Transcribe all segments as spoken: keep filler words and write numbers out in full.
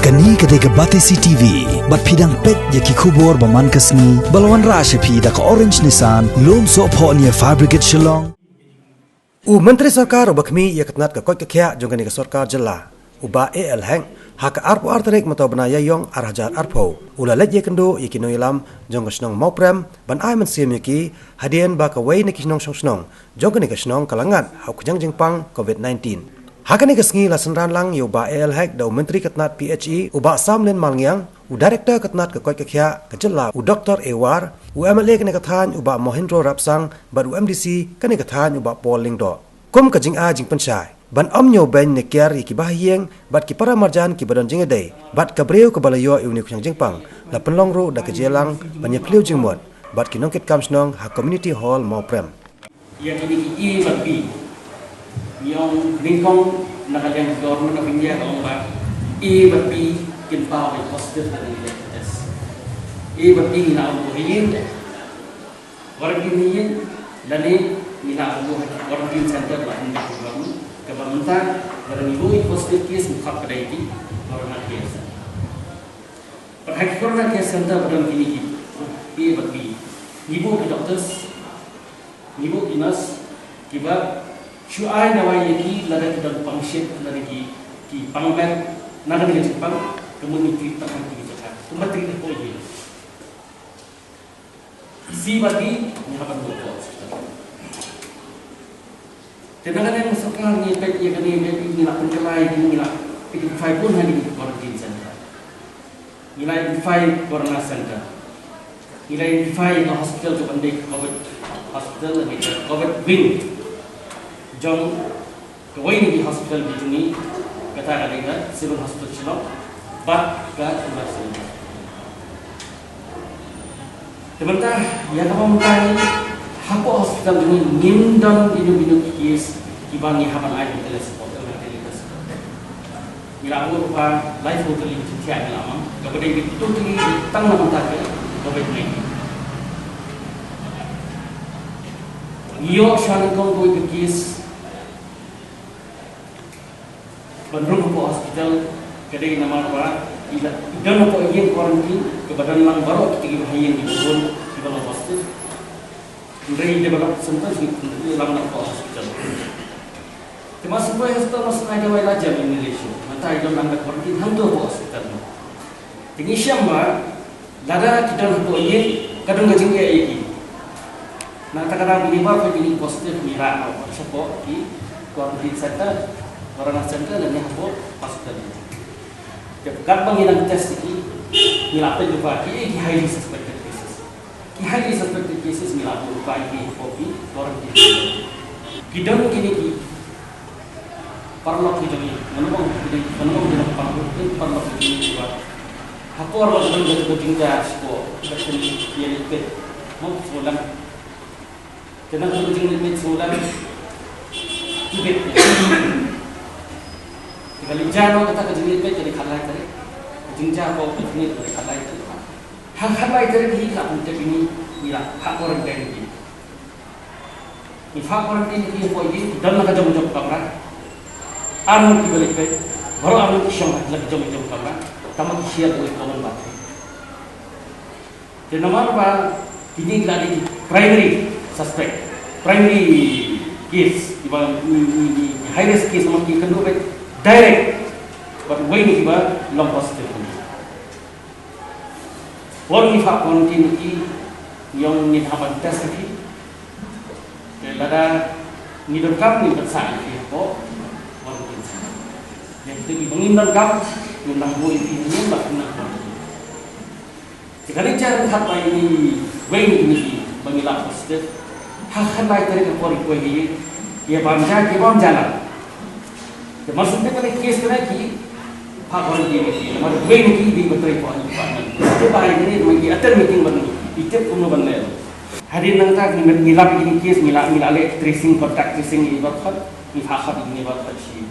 Kane ka dei ka Batesi T V, bad phi dang peit ïa ki khubor ba man ka sngi, ba la wanrah sha phi da ka Orange Nissan, Lumsohphoh near Fire Brigade Shillong. U Myntri Sorkar uba khmih ïa ka tnat ka koit ka khiah jong kane ka sorkar jylla, u Bah A L Hek, ha ka arphew ar tarik mynta u bnai Ïaïong ar hajar arphew, u la leit ïakynduh ïa ki nongïalam jong ka shnong Mawprem ban ai mynsiem ïa ki, hadien ba kawei na ki nongshong shnong jong kane ka shnong ka la ngat ha u khñiang jingpang covid nineteen. Ha kane ka sngi la synran lang ïa u Bah A L Hek da u Myntri ka tnat P H E, u Bah Samlin Malngiang, u Director ka tnat ka koit ka khiah ka jylla, u Doktor A War, u M L A kane ka thaiñ u Bah Mohindro Rapsang, bad u M D C kane ka thaiñ u Bah Paul Lyngdoh. Kum ka jingai jingpynshai ban ym ñiewbeiñ ne kiar ïa ki bahaïing bad ki para marjan kiba don jingïadei bad ka briew kaba la ïoh ïa une u khñiang jingpang, la pynlong ruh da ka jingïalang ban ïaphylliew jingmut bad ki nongkitkam shnong ha Community Hall Mawprem. Ïa kine ki A bad B, ngi ong nyngkong na ka liang Government of India ka ong ba A bad B kin paw ïa positive na kane ka test. A bad B ngi la ong ba ïa quarantine ïa, lane ngi la buh quarantine center ba hynda ka buh kaba mynta, lada ngi buh positive case ngi khot ka dei ki corona care center. Pat ha ki corona care center ba don kine ki A bad B, ngi buh ki doctors, ngi buh ki nurse kiba shu ai dawai ïa ki lada ki don pang shit, lada ki, ki pang met na ka dei ka jingpang, ka mut ngi treat tang ha kine ki jaka kumba treat hapoh ïing. C bad D ngi hap ban buh hapoh hospital. Te na ka liang ka sorkar ngi peit ïa kane, ngi la pynkylla ïa kine, ngi la identify bun ha kine ki quarantine center. Ngi la identify corona center. Ngi la identify ka hospital kaban dei ka covid hospital, lane ka covid wing jong kawei na ki hospital ba jong ngi, kata ka dei ka Civil Hospital Shillong bad ka University Hospital. Te mynta ïa kaba mynta ngi, hapoh hospital jong ngi ngim don ïa kino kino ki case kiba ngi hap ban ai ventilator support, ventilator support. Ngi la buh ruh ba laiphew tylli ki jingthiah ngi la mang, kaba dei totally tang na ka bynta ka covid nineteen. Ngi ïoh shuwa nyngkong kawei ka case ban rung hapoh hospital, ka dei namar ba i la, i don hapoh ïing quarantine kaba don lang baroh kita ki bahaïing kiba bun kiba long positive. Hynrei i develop symptoms, ngi lam na hapoh hospital. Te mar shu poi hospital mar shu ai dawai la jem inhalation, mynta i don lang da quarantine hangto hapoh hospital. Te ngi shem ba lada ki don hapoh ïing ka don ka jingeh ïa ki. Na kata ka daw kine baroh ki positive ngi rah noh shapoh ki quarantine center, corona center lane hapoh hospital. Te katba ngi dang test ïa ki, ngi la peit lypa ki, ki highly suspected cases. Ki highly suspected cases ngi la buh lypa ïa ki hapoh ki quarantine center. Ki don kine ki paralok ki jong ngi, ngan ong ki dei, ngan ong ki dei paralok, ki paralok ki jong ngi ba ha por ba ka don ka jingjia shuh, ka kynti ïa leit peit, mo, sngewlem. Te na ka jingleit peit sngewlem, ki bit. Te ka leit jia noh kata ka jingleit peit, ka dei khatlai tarik. Ka jingjia ko ka jingleit ka dei khatlai tarik. Ha khatlai tarik hi ka la pyntip ïa ngi, ngi la phah quarantine ïa ki. Ngi phah quarantine ïa ki hapoh ïing, ki don la ka jong jong kamra. Ar ngut kiba leit peit, baroh ar ngut ki shong ha la ka jong jong kamra. Tangba ki share wei common bathroom. Te namar ba kine ki la dei ki primary suspect, primary case, kiba, i, i, i high risk case, namar ki kynduh beit direct bad uwei na kiba long positive. Por ngi phah quarantine ïa ki, ngi ong ngin hap ban test ïa ki. Te lada ngi donkam ngin pynsah ïa ki hapoh quarantine center. Ïa kito kiba ngim donkam ngin nang buh ïa ki hangne bad ngin nang quarantine. Te kane ka ryngkat ba ïa ngi, wei na kine ki ba ngi lah positive, ha khatlai tarik ka por ngi poi ha ïing, ïa bam ja, ïa bam ja lang. Te mar shu tip kane ka case kane ki phah quarantine ïa ki. Namar wei na ki dei ba trei hapoh department. Te ba ïa kine ba ngi attend meeting ba ngi tip kumno ban leh. Hadien nangta ngi, ngi lap ïa kine ki case, ngi la, ngi la leh tracing, contact tracing ïa ki baroh, ngi phah khot ïa kine baroh shi.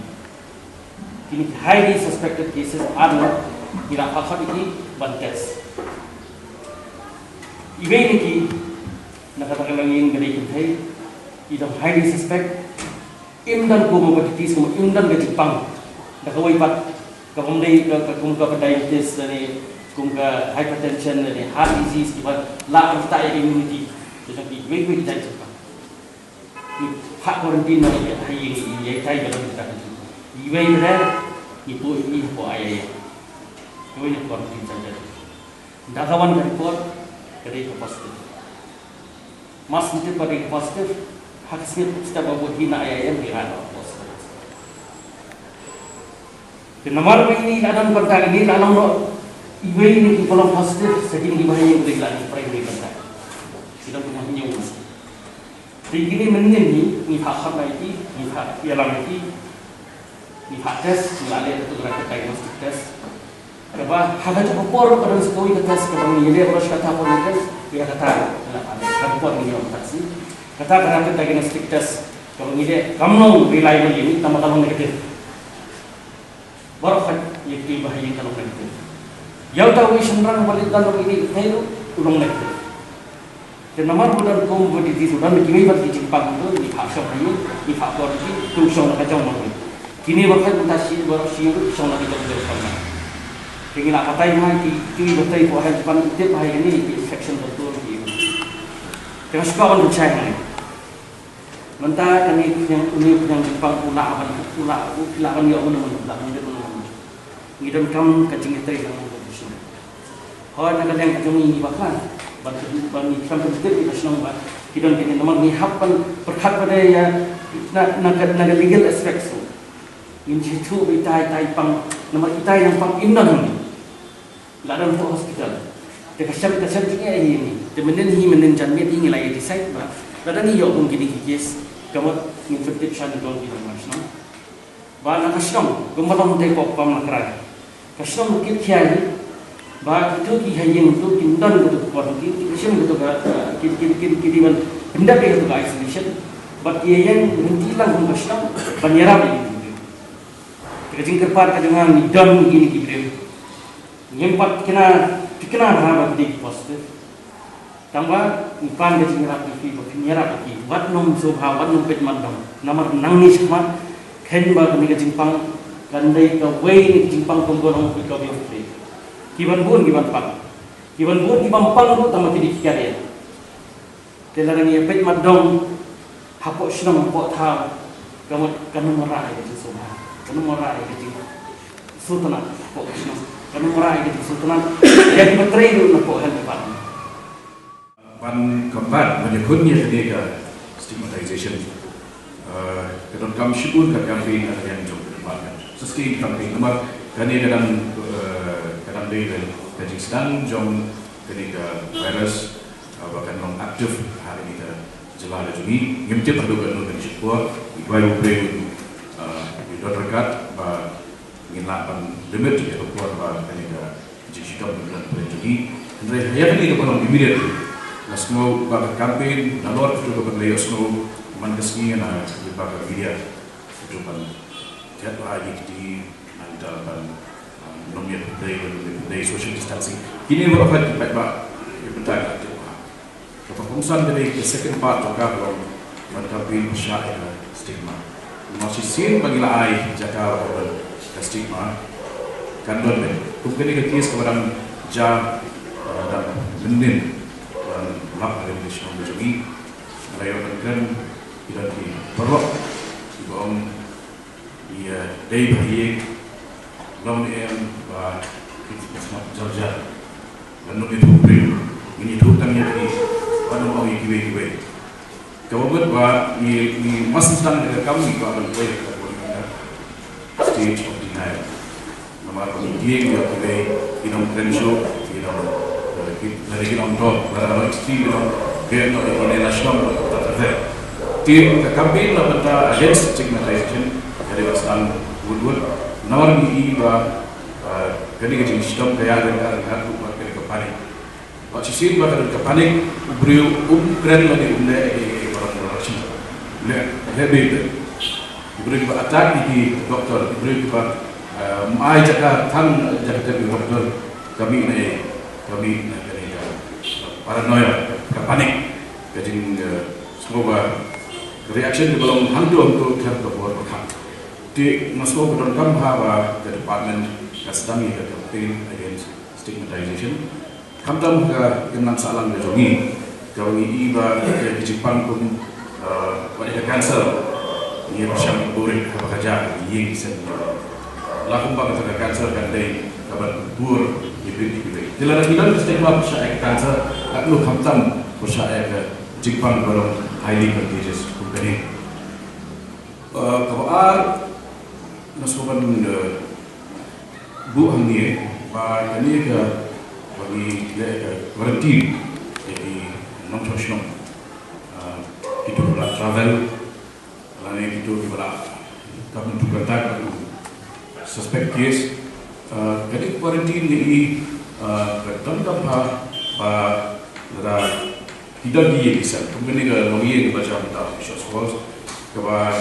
Kine ki highly suspected cases ar ngut ngi la phah khot ïa ki ban test. Iwei na ki na kata ka longïing ka dei kynthei, i dang highly suspect, im don comorbidities, im don ka jingpang da kawei pat Ka bym dei ka, ka kum ka diabetes ne, kum ka hypertension ne, heart disease, kiba lah ban ktah ïa ka immunity. Te jong ki wei wei ki jait jingpang. Ngi phah quarantine na ïa ha ïing, ïa itai ba dang kita ka jingpang. Iwei ba dei, ngi poi, ngi poi ai ai. Iwei ngi quarantine sa jait. Ynda ka wan ka report, ka dei ka positive. Mas ngi tip ba dei ka positive, ha ka sngi step ba bud hi na I I M ki rai ba positive. Te namar ba ini la dang contact, ini la long noh iwei ne ki ba long positive, sa kine ki ba ha ïing ki la long primary contact. Ki dang kumba hynñiew ngut. Te kine mynnin hi, ngi phah khot na ïa ki, ngi phah ïalam ïa ki, ngi phah test, ngi la leh katu ka rapid diagnostic test. Kaba ha katu ka por ka don sa kawei ka test kaba ngi leh baroh shi katta por ngi test, ïa kata ngi la leh. Katu por ngi ïoh ka test. Kata ka rapid diagnostic test kaba ngi leh kam long reliable ïa ngi, tangba ka long negative. Baroh khoit ïa ki ba ha ïing ka long negative. Ïa uta uwei u shynrang ba leit don ruh ïa kine ki test ruh u long negative. Te namar ba u don comorbidity, u don kiwei pat ki jingpang, to ngi phah shong ha ïing, ngi phah por ki, to shong la ka jong ma ngi. Kine baroh khoit mynta shi, baroh shi ruh shong la ka jong jong shong la. Te ngi la batai ma ki, ki batai ko ha jingpang, tip ba ha kine ki infection control ki. Te nga sngewbha ban pynshai hangne. Mynta kane ka jingpang, une ka jingpang u lah ban, u lah, u lah ban ïoh mano mano, u lah ban dep mano mano. Ngi donkam ka jingïatreilang ka jong ka shnong. Hooid, na ka liang ka jong ngi ngi bakla ban, ban ngi khlem pyntip ïa ka shnong ba ki don kine, namar ngi hap ban pyrkhat pat ïa na, na ka, na ka legal aspect ruh. Ngin shu ïathuh ba itai, itai i pang, namar itai i nongpang im don hangne. La don hapoh hospital. Te ka shem, ka shem jingeh hi ngi. Te mynnin hi, mynnin janmiet hi ngi la ïa decide ba lada ngi ïoh kum kine ki case, ka mut ngin pyntip sha ki don ki don ha shnong. Ba na ka shnong, kumba long te pop pam la krai. Ka shnong kit khia hi ba kito ki ha ïing to kin don kito ki por, ki, ki shim kito ka, ki, ki, ki, ki dei ban pyndep ïa kito ka isolation. Bad ki ïeng lynti lang kum ka shnong ban ïarap ïa kito ki briew. Te ka jingkyrpad ka jong nga, ngi don kine ki briew. Ngim pat kena, kena bha ba ki dei ki positive. Tangba ngi pan ka jingïarap ïa ki, ba phin ïarap ïa ki. Wat nym sngewbha, wat nym peit mat dong. Namar nangne shakhmat, khein ba kane ka jingpang kan dei kawei na ki jingpang kum ka long Covid ka biang phi. Ki ban bun ki ban pang. Ki ban bun ki ban pang ruh tangba ki dei ki carrier. Te lada ngi ïa peit mat dong hapoh shnong hapoh thaw, ka mut kan ym wanrah ïa ka jingsngewbha, kan ym wanrah ïa ka jingsngewtynnat hapoh shnong, kan ym wanrah ïa ka jingsngewtynnat ïa kiba trei ruh na hapoh health department. Ban combat, ban ïakhun ïa kane ka stigmatization, eh, ka donkam shibun ka campaign, ka campaign jong ka department. Sustained campaign, namar kane ka dang, eh, ka dang dei ka jingsdang jong kane ka virus, ah, ba kan long active ha kane ka jylla ka jong ngi. Ngim tip haduh katno kan shu por, ngi duwai U Blei un, ah, un don ryngkat ba ngin lah ban limit ïa ka por ba kane ka jingshitom kan don ha jong ngi. Hynrei ïa kane kaba long immediate, nga sngew ba ka campaign nalor kito kiba la ïohsngew man ka sngi na lyngba ka media, kito ban thied ba ïa kiti nangta ban, ah, nym ïa pyntrei, ban nym ïa pyntrei social distancing. Kine baroh pat ki paidbah ki bynta ka tip ba kaba kongsan ka dei ka second part jong ka, ka long ban campaign pyrshah ïa ka stigma. Namar shisien ba ngi la ai jaka ba ka don ka stigma, kan don ne kum kane ka case kaba dang jia, ah, dang mynnin, dang lap ha ri shnong ka jong ngi. Nga la ïoh ban kren ki don ki paralok kiba ong ïa dei ba ïa long ne em ba ki smat jar jar. Lano ïathuh briew, ngin ïathuh tang ïa ki, ba nym ong ïa kiwei kiwei. Kaba mut ba ngi, ngi mas sdang da ka kam ngi kwah ban poi ha ka stage of denial. Namar ba ngi tieng ïa kiwei ki nongkren shuh, ki nong, eh, ki, lada ki nongdon, lada ki nong extreme, ki nong, ki nong, ki nong, ki nong, ki nong, Team ka campaign la bynta against stigmatization ka dei ban sdang wut wut. Namar ngi i ba, ah, kane ka jingshitom ka ïaid ryngkat ryngkat bad kane ka panic. Bad shisien ba ka don ka panic, u briew um kren lane um leh ei ei ei baroh baroh shisha. Leh, leh beit beit. Ki briew kiba attack ïa ki doktor, ki briew kiba, ah, ym ai jaka than jaka tep ïa ki doktor. Ka mih na ei, ka mih na kane ka paranoia, ka panic, ka jing, eh, sngewbha, ka reaction kaba long hangto hangto khlem ka bor ba kham. Te nga sngew ba donkam bha ba ka department Ka sdang ïa ka campaign against stigmatization. Khamtam ka imlang sahlang ka jong ngi, kaba ngi i ba ïa ki jingpang kum, eh, wat ïa ka cancer, ngi ïa pyrshang buh rit kaba ka jia ïa ki sem. La kumba kata ka cancer kan dei kaban bur ïa ki bit ki bit. Te lada ki don ka stigma pyrshah ïa ka cancer, katno khamtam pyrshah ïa ka jingpang ba long highly contagious kum kane. Eh, kaba ar, nga sngewbha ban, eh, buh hangne ba kane ka, ba ngi leh ka quarantine ïa ki nongshong shnong, ah, kito kiba la travel lane kito kiba la, ka mynta ka, ka suspect case. Ah, kane ka quarantine ngi i, ah, ka donkam bha ba lada ki don ki ïing ki sem, kum kane ka longïing kaba jam da Short Falls, kaba,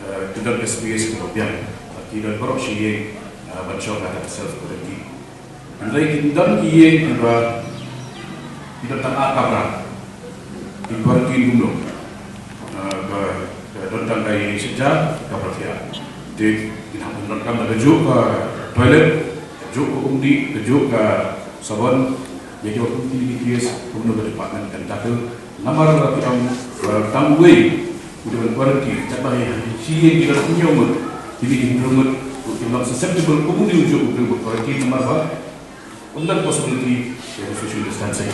eh, ki don ka space kaba biang, ki don baroh shi ïing, eh, ban shong ha ka self quarantine. Hynrei ki don ki ïing kiba ki don tang ar kamra, ki quarantine kumno? Eh, ba, ba don tang ka ïing shi hajar kamra phi ïa. Te ki nang don kamra, kajuh ka toilet, kajuh ka umdih, kajuh ka sabon, ïa kiba kum kine ki case, kumno ka department kan tackle? Namar ba ki ong, eh, tang uwei u dei ban quarantine, katba ha shi ïing ki don hynñiew ngut, kine ki hynriew ngut ki long susceptible, kumno u juh u dei ban quarantine namar ba ym don possibility ïa ka social distancing.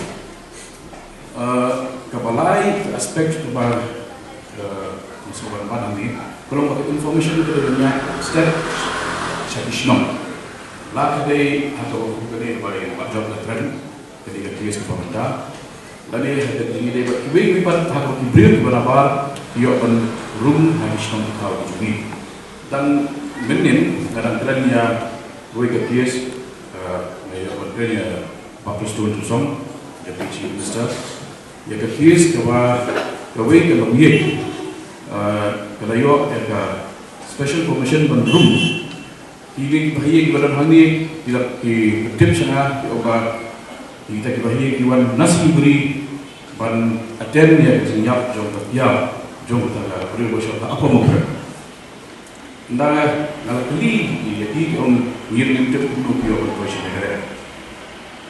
Eh, kaba lai ka aspect kaba, eh, ngi sngewbha ban ban hangne, ka long ba ka information ka dei ban ïaid step sha ki shnong. La ka dei hato ka dei ba ïa ba jop la trend, ka dei ka case kaba mynta. Lane ha ka dei, dei ba kiwei kiwei pat hato ki briew kiba nabar ki ïoh ban rung ha ki shnong ki thaw ki jong ngi. Tang mynnin nga dang kren ïa kawei ka case, eh, nga ïoh ban kren ïa Bah Prestone Tynsong, Deputy Chief Minister. Ïa ka case kaba, kawei ka longïing, eh, ka la ïoh ïa ka special permission ban rung. Ki ïing, ki bahaïing kiba don hangne, ki la, ki tip sha nga, ki ong ba kita ki bahaïing ki wan na Siliguri ban attend ïa ka jingïap jong ka pia jong uta ka briew ba shong ha Upper Mawprem. Ynda nga la kylli ïa ki, ki ong ngim, ngim tip kumno ki ïoh ban poi sha Meghalaya.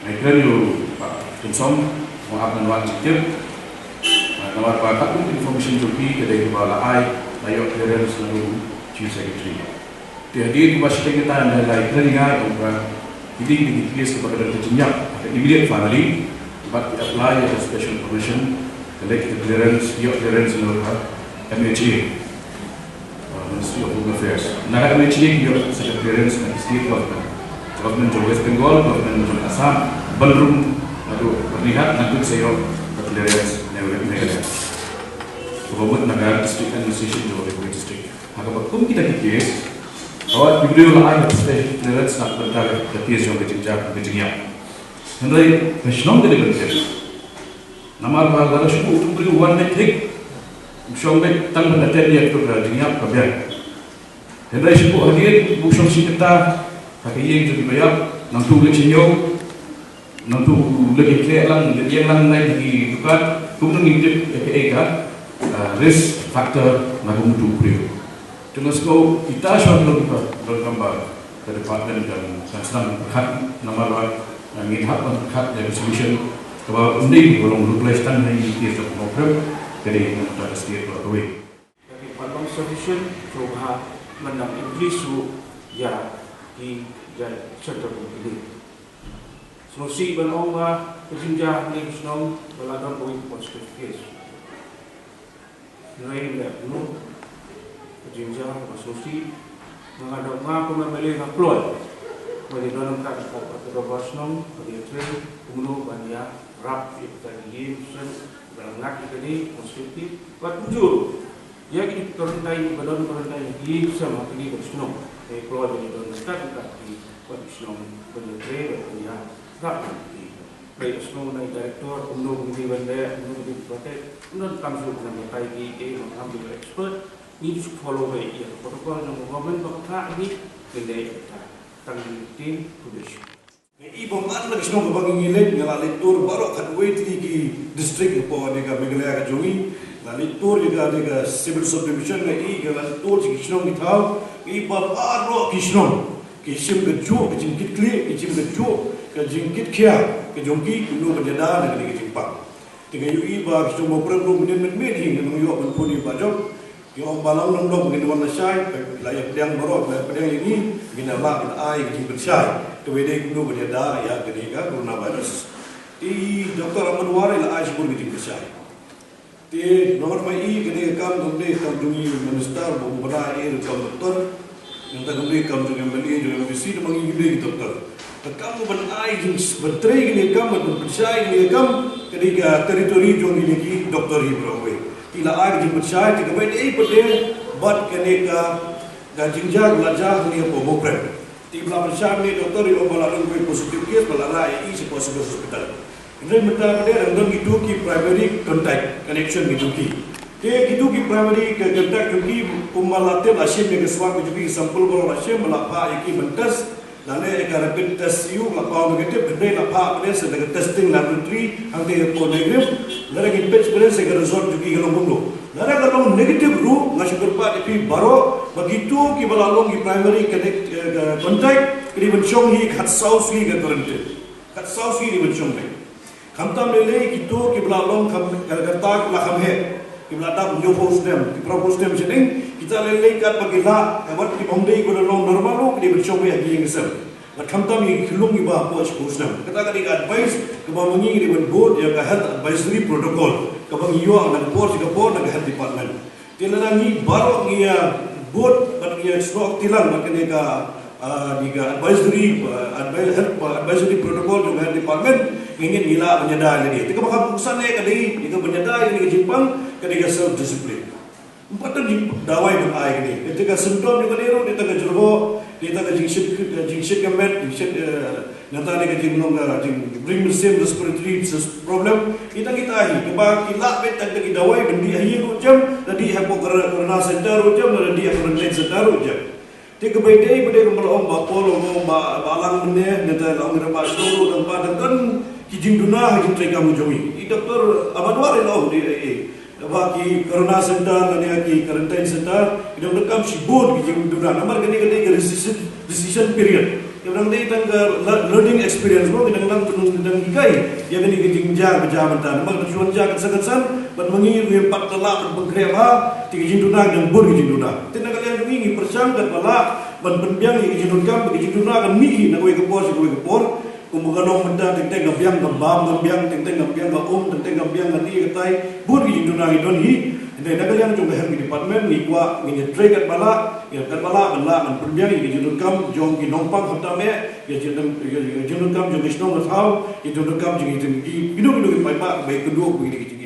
Nga kren ïa u Bah Tynsong, mo ap ngan wad jingtip. Ah, namar ba katkum information jong ki, ka dei kaba la ai, la ïoh clearance na u Chief Secretary. Te hadien kaba shiteng kata nga la kren ïa nga, ong ba kine ki dei ki case kiba ka don ka jingïap ha ka immediate family, bad ki apply ïa ka special permission, ka leit ka clearance, ïoh clearance na ka M H A. Uh, Ministry of Home Affairs. Na ka M H A ki ïoh sa ka clearance na ki state government, government jong West Bengal, government jong Assam, ban rung naduh Byrnihat, naduh sa ïoh ka clearance na Meghalaya. Kaba mut na ka district administration jong Ri Bhoi District. Ha kaba kum kita ki case, ka wat ki briew la ai ka special clearance na ka bynta ka case jong ka jingjia ka jingïap. Hynrei ka shnong ka dei ban tip. Namar ba lada shu buh u briew u wan beit thik, u shong beit tang ban attend ïa ka jingïap ka biang. Hynrei shu buh hadien, u shong shi katta ha ka ïing jong kiba ïap, nangta u leit sha ïew, nangta u leit ïeng lang, leit ïeng lang na ki dukan, kumno ngin tip ïa kaei ka, ah, risk factor na ka mut u briew. Te nga sngew kita shuwa ki long kiba donkam ba ka department kan, kan sdang pyrkhat namar ba, ah, ngin hap ban pyrkhat ïa ka solution kaba ym dei ba long replace tang ha ïing ki jong u Mawprem, ka dei na ka state ba kawei. Ka dei ban long sufficient, shuwa ban nang increase ruh ïa ki jait center kum kine. Sngewsih ban ong ba ka jingjia ha kane ka shnong ba la don kawei ka positive case. Hynrei leh kumno ka jingjia, ba sngewsih. Nga, nga dang, nga kum M L A nga kloi ba dei don ka, ka, ka dorbar shnong ba dei trei kumno ban ïarap ïa kita ki ïing ki sem ba la ngat ïa kane, mostly bad kumjuh ïa ki quarantine, ba don quarantine ïa ki ïing ki sem ha kine ki shnong. Nga kloi ba dei don ka, ka ki ba ki shnong ba dei trei ba dei ïarap ïa ki. Peit sngewbha na i director, kumno kumno ban leh, kumno kumno ban protect, kumno kam shu kumno ban batai ki, eh, ban kam ki expert, ngi just follow beit ïa protocol jong government ba ka ngi, ngi leh ïa ka tang ngi team publish. Ngi i ba man la ki shnong kaba ngi leit, ngi la leit tour baroh khatwei tylli ki district hapoh ne ka Meghalaya ka jong ngi, la leit tour ïa ka ne ka civil subdivision, ngi i ngi la leit tour ki shnong ki thaw, ngi i ba baroh ki shnong. Ki shim kajuh ka jingkitkhlieh, ki shim kajuh ka jingkitkhia ka jong ki kumno ban ïada na kane ka jingpang. Te nga ïohi ba ki shong Mawprem ruh mynnin mynmiet hi nga nang ïoh ban phone ïa i Bah Jop. Ki ong ba long nang dok ba ngin wan lashai, la ïa pdiang baroh, la ïa pdiang ïa ngi, ngin ïa lah ban ai ka jingpynshai kaba dei kumno ban ïada ïa kane ka coronavirus. Te i Doctor Aman War i la ai shibun ka jingpynshai. Te namar ba i kane ka kam kam dei kam jong i minister ba u bna i ruh kam doktor. Nangta kam dei kam jong i M L A, jong i M D C, namar ngi kam dei ki doktor. Ka kam ban ai jing ban trei kane ka kam, ban pynshai kane ka kam, ka dei ka territory jong kine ki doktor hi baroh kawei. Te i la ai ka jingpynshai, te kaba dei pat de bad kane ka, ka jingjia ka la jia hangne hapoh Mawprem. Te i ba la pynshai mynne i doktor i ong ba la don kawei positive case ba la rah ïa i shapoh Civil Hospital. Hynrei mynta pat de dang don kito ki primary contact connection ki jong ki. Te kito ki primary ka contact jong ki, kumba la tip la shim ïa ka swab ka jong ki, sample baroh la shim, ba la phah ïa ki ban test. Lane ïa ka rapid test ïa u la paw negative, hynrei la phah pat de sha ka testing laboratory hangtei hapoh Negri. Lada ngin peit pat de sha ka result jong ki ka long kumno. Lada ka long negative ruh, nga shu kyrpad ïa phi baroh ba kito kiba la long ki primary connect, eh, contact, ki dei ban shong hi khatsaw sngi ka quarantine. Khatsaw sngi ki dei ban shong hi. Khamtam lei lei kito kiba la long kham, ka, kata kiba la kham heh, kiba la dap hynñiewphew snem, ki phraphew snem shaneng, kita lei lei katba ki lah, ka wat ki bym dei kiba la long normal ruh, ki dei ban shong hi ha ki ïing ki sem. Bad khamtam ïa ki khyllung kiba hapoh shiphew snem. Kata ka dei ka advice kaba ma ngi ngi dei ban bud ïa ka health advisory protocol kaba ngi ïoh na ka por sha ka por na ka health department. Te lada ngi baroh ngi ïa bud bad ngi ïa snoh kti lang bad kane ka, ah, ngi ka advisory, ah, advi-, health, ah, advisory protocol jong ka health department, ngi ngeit ngi lah ban ïada ïa lade. Te kaba kham kongsan eh ka dei, ïa ka ban ïada ïa kane ka jingpang, ka dei ka self discipline. Ym pat don jingdawai ban ai kane. Kata ka symptom jong kane ruh, dei tang ka jyrhoh, dei tang ka jingshit, jingshit ka met, jingshit, eh, nangta dei ka jinglong ka jingring mynsiem, respiratory sys-, problem. Kita kita hi, kaba ki lah beit tang ki dawai ban dih ha ïing ruh jem, la dih hapoh cor-, corona center ruh jem, la dih ha quarantine center ruh jem. Te kaba ïadei bad kaba la ong Bah Paul, ong Bah, Bah Lang mynne, nangta la ong Bah Shnong ruh, tang ba dang don ki jingduna ha ki jingtrei kam jong ngi. I Doctor Aman War i la ong dei, eh, eh. Ba ki corona center lane ki quarantine center ki dang donkam shibun ki jingduna. Namar kane ka dei ka decision, decision period. Ki dang dei tang ka le-, learning experience mo, ki dang dang, ki dang hikai ïa kane ka jingjia ba jia mynta. Namar ka shuwa jia ka san ka san bad ma ngi ruh pat la lah ban pynkhreh bha, te ki jingduna ki dang bun ki jingduna. Te na ka liang jong ngi ngi pyrshang katba lah ban pynbiang ïa ki jingdonkam ba ki jingduna kan mih hi na kawei ka por sha kawei ka por. Kumba ka long mynta, teng teng ka biang ka bam ka biang, teng teng ka biang ka um, teng teng ka biang ka ni ka tai, bun ki jingduna ki don hi. Hynrei na ka liang jong ka health department ngi kwah ngin ïa trei katba lah, ïa katba lah ban lah ban pynbiang ïa ki jingdonkam jong ki nongpang khamtam eh, ïa jingdon-, ïa jingdonkam jong ki shnong ka thaw, ïa jingdonkam jong ki jong ki, kino kino ki paidbah ba ïa kynduh ba ïa ki jing